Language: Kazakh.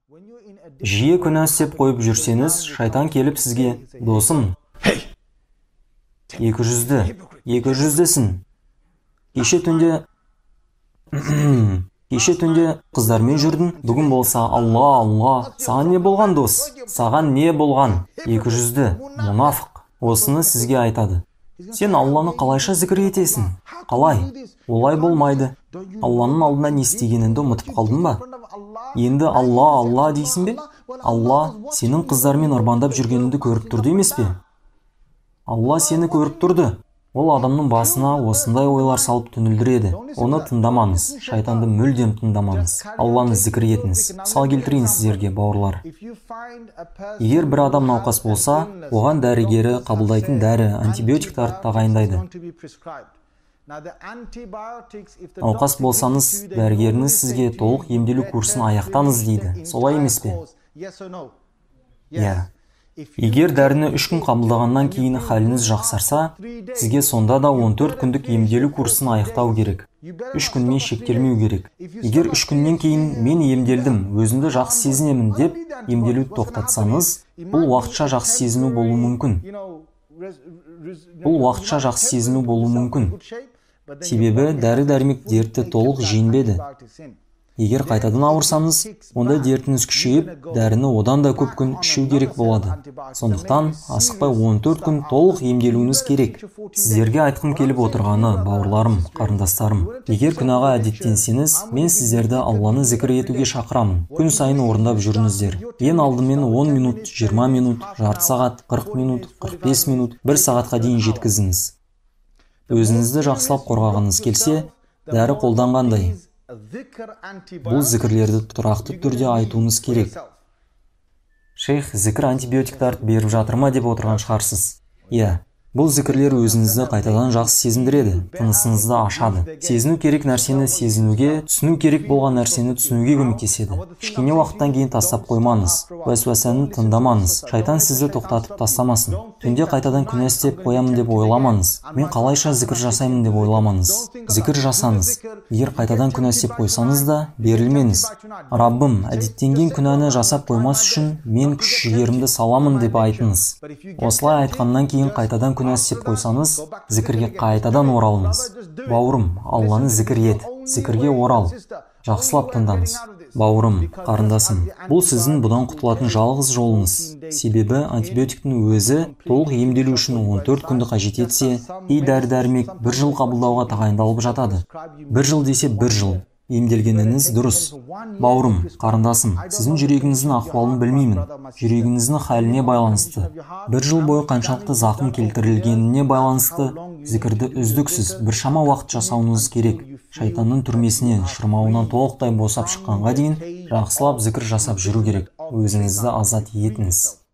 Жиі күнә істеп қойып жүрсеңіз, шайтан келіп сізге, досым, екі жүзді, екі жүздісің. Кеше түнде қыздармен жүрдің, бүгін болса Алла, Алла, саған не болған, дос? Саған не болған? Екі жүзді, мұнафық. Осыны сізге айтады. Сен Алланы қалайша зікір етесің? Қалай? Олай болмайды. Алланың алдында не істегеніңді ұмытып қалдың ба? Енді Алла, Алла дейсің бе? Алла сенің қыздармен ырбаңдап жүргеніңді көріп тұрды емес пе? Алла сені көріп тұрды. Ол адамның басына осындай ойлар салып түңілдіреді. Оны тыңдамаңыз, шайтанды мүлдем тыңдамаңыз. Алланы зікір етіңіз. Мысал келтірейін сіздерге, бауырлар. Егер бір адам науқас болса, оған дәрігері қабылдайтын дәрі, антибиотиктарды тағайындайды. Науқас болсаңыз, дәрігеріңіз сізге толық емделу курсын аяқтаңыз дейді. Солай емес пе? Иә. Егер дәріні 3 күн қабылдағаннан кейін халіңіз жақсарса, сізге сонда да 14 күндік емделу курсын аяқтау керек. 3 күнмен шектелмеу керек. Егер 3 күннен кейін мен емделдім, өзімді жақсы сезінемін деп емделуді тоқтатсаңыз, бұл уақытша жақсы сезіну болуы мүмкін. Бұл уақытша жақсы сезіну болуы мүмкін. Себебі дәрі-дәрмек дертті толық жеңбеді. Егер қайтадан ауырсаңыз, онда дертіңіз күшейіп, дәріні одан да көп күн ішу керек болады. Сондықтан асықпай 14 күн толық емделуіңіз керек. Сіздерге айтқым келіп отырғаны, бауырларым, қарындастарым, егер күнәға әдеттенсеңіз, мен сіздерді Алланы зікір етуге шақырамын. Күн сайын орындап жүріңіздер. Ең алдымен 10 минут, 20 минут, жарты сағат, 40 минут, 45 минут, 1 сағатқа дейін жеткізіңіз. Өзіңізді жақсылап қорғағыңыз келсе, дәрі қолданғандай. Бұл зікірлерді тұрақты түрде айтуыңыз керек. Шейх, зікір антибиотиктарды беріп жатыр ма деп отырған шығарсыз. Иә, бұл зікірлер өзіңізді қайтадан жақсы сезіндіреді, тынысыңызды ашады. Сезіну керек нәрсені сезінуге, түсіну керек болған нәрсені түсінуге көмектеседі. Кішкене уақыттан кейін тастап қоймаңыз, уәсуәсәні тыңдамаңыз, шайтан сізді тоқтатып тастамасын. Түнде қайтадан күнә істеп қоямын деп ойламаңыз. Мен қалайша зікір жасаймын деп ойламаңыз. Зікір жасаңыз. Егер қайтадан күнә істеп қойсаңыз да, берілмеңіз. Раббым, әдеттенген күнәні жасап қоймас үшін мен күш-жігерімді саламын деп айтыңыз. Осылай айтқаннан кейін қайтадан күнә істеп қойсаңыз, зікірге қайтадан оралыңыз. Бауырым, Алланы зікір ет, зікірге орал. Жақсылап тыңдаңыз. Бауырым, қарындасым, бұл сіздің бұдан құтылатын жалғыз жолыңыз. Себебі антибиотиктің өзі толық емделу үшін 14 күнді қажет етсе, кей дәрі-дәрмек 1 жыл қабылдауға тағайындалып жатады. 1 жыл десе 1 жыл. Емделгеніңіз дұрыс. Бауырым, қарындасым, сіздің жүрегіңіздің ахуалын білмеймін. Жүрегіңіздің халіне байланысты. 1 жыл бойы қаншалықты зақым келтірілгеніне байланысты зікірді үздіксіз біршама уақыт жасауыңыз керек. Шайтанның түрмесінен, шырмауынан толықтай босап шыққанға дейін жақсылап зікір жасап жүру керек. Өзіңізді азат етіңіз.